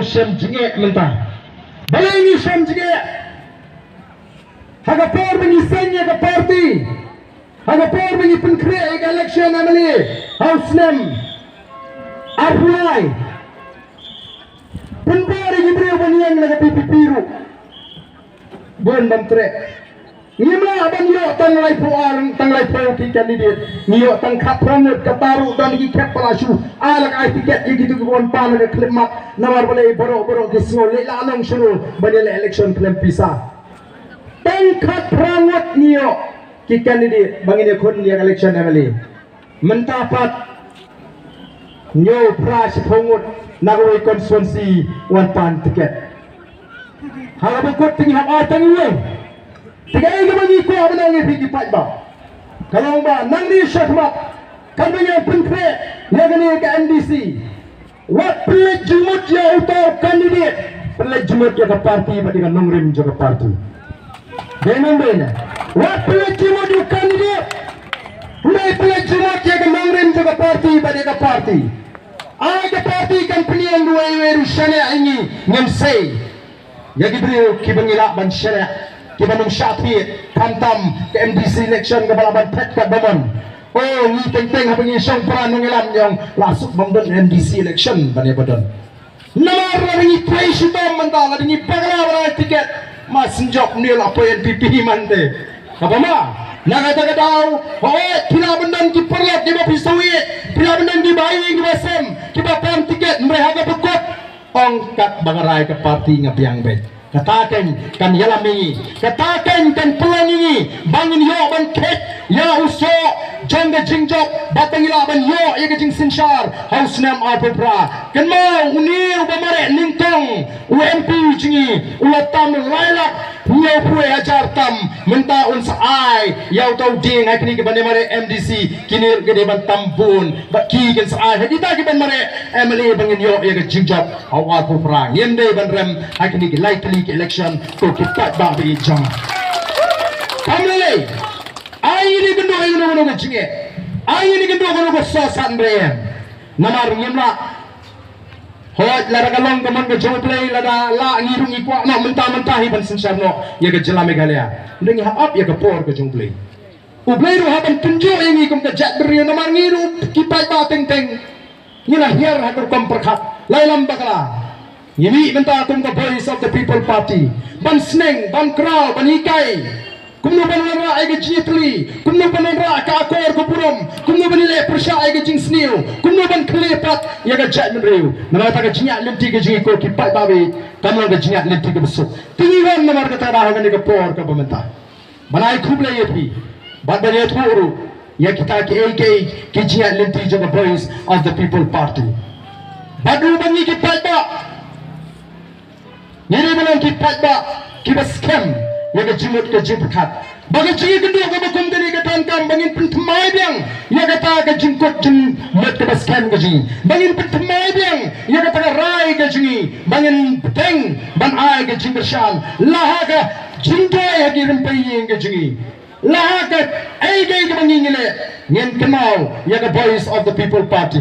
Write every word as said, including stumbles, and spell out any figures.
Shem jingeh mynta. Balei ngi shem jingeh? Ha ka por ba ngi seng ïa ka party, ha ka por ba ngi pynkhreh ïa ka election M L A ha u snem arphew lai, pynbor ïa ki briew ban ïeng na ka P P P ruh bun bam treh. Ngim lah ban ïoh tang laiphew ar, tang laiphew ki candidate. Ngi ïoh tang khatphra ngut, kata ruh don ki khet pala shu ai la ka ai tiket ïa kitu ki bun pan ka khlem mat. Namar balei baroh baroh ki sngew leh la long shuh ban ïaleh election khlem pisa. Tang khatphra ngut ngi ïoh ki candidate ba ngin ïakhun ïa ka election M L A. Mynta pat hynñiew phra shiphew ngut na kawei constituency wan pan tiket. Ha kaba kut te ngi hap ai tang iwei. Te kaei kaba ngi kwah ban ong ïa phi ki paidbah, ka long ba nangne shakhmat, katba ngi pynkhreh ïa kane ka M D C, wat pynleit jingmut ïa uta u candidate, pynleit jingmut ïa ka party bad ïa ka nongrim jong ka party. Dei nang dei na. Wat pynleit jingmut ïa u candidate, hynrei pynleit jingmut ïa ka nongrim jong ka party bad ïa ka party. Ai ka party kan pynïeng ruh ïa uwei ruh shaniah ïa ngi, ngim sei. Ïa ki briew kiba ngi lah ban shaniah, kiba nym shah thied, khamtam ka M D C election kaba lah ban phet katba mon. Oh, ngi teng teng haba ngi shong para nongïalam ngi ong la suk bym don M D C election ban ïa ba don. Namar lada ngi trei shitom mynta, lada ngi bakla ban ai tiket, ma synjop ne la poi N P P hi man te. Kaba ma, na kata ka daw, hooid, phi lah ban don ki paralok kiba phi sngewsih, phi lah ban don kiba ïing kiba sem, kiba pan tiket, hynrei ha kaba kut, ong katba nga rai ka party nga biang beit. Kata kein kan ïalam ïa ngi. Kata kein kan pynlong ïa ngi ba ngin ïoh ban kheit ïa u soh jong ka jingjop bad ba ngi lah ban ïoh ïa ka jingsynshar ha u snem arphew phra. Kynmaw une uba mareh nyngkong, u M P jong ngi, u la tam lai lak hynñiewphew hajar tam, mynta un sa ai ïa uta u dieng ha kine kiba mareh M D C, kine ruh ki dei ban tam bun bad ki kin sa ai ha kita kiba mareh M L A ba ngin ïoh ïa ka jingjop. Hawa ko pra ngim dei ban rem ha kine ki lai tylli ki election, ko ki paidbah ba ïeit jong nga. Kam lei lei. Ai ïa kane kynduh ïa kano kano ka jingeh. Ai ïa kane kynduh kano ka soh san rem. Namar ngim lah. Hooid, lada ka long ka mon ka jong U Blei, lada lah, ngi ruh ngi kwah noh mynta mynta hi ban synshar noh ïa ka jylla Meghalaya. Hynrei ngi hap ap ïa ka por ka jong U Blei. U Blei ruh hap ban pynjot ïa ngi kum ka jaitbynriew, namar ngi ruh ki paidbah teng teng ngi la hiar ha ka rukom pyrkhat, la ïalam bakla. Ngi mih mynta kum ka Voice of the People Party ban sneng, ban kraw, ban hikai kumno ban wanrah ïa ka jingïatylli, kumno ban wanrah ka akor ka burom, kumno ban ïaleh pyrshah ïa ka jingsniew, kumno ban khleh pat ïa ka jaitbynriew. Namar kata ka jingïaid lynti ka jong ngi ko ki paidbah, kam long ka jingïaid lynti kaba suk. Te ngi wan namar kata ha kane ka por kaba mynta ban ai khublei ïa phi bad ban ïathuh ruh ïa kita kiei kiei ki jingïaid lynti jong ka Voice of the People Party. Bad ruh ba ngi ki paidbah, ngi dei ban long ki paidbah kiba skhem ïa ka jingmut ka jingpyrkhat. Ba ka jingïakynduh kaba kum kane ka donkam ba ngin pynthymmai biang ïa kata ka jingkut jingmut kaba skhem ka jong ngi, ba ngin pynthymmai biang ïa kata ka rai ka jong ngi, ba ngin bteng ban ai ka jingkyrshan la ha ka jingduwai ha ki rympei ïing ka jong ngi, la ha kaei kaei kaba ngi ngi leh, ngin kynmaw ïa ka Voice of the People Party.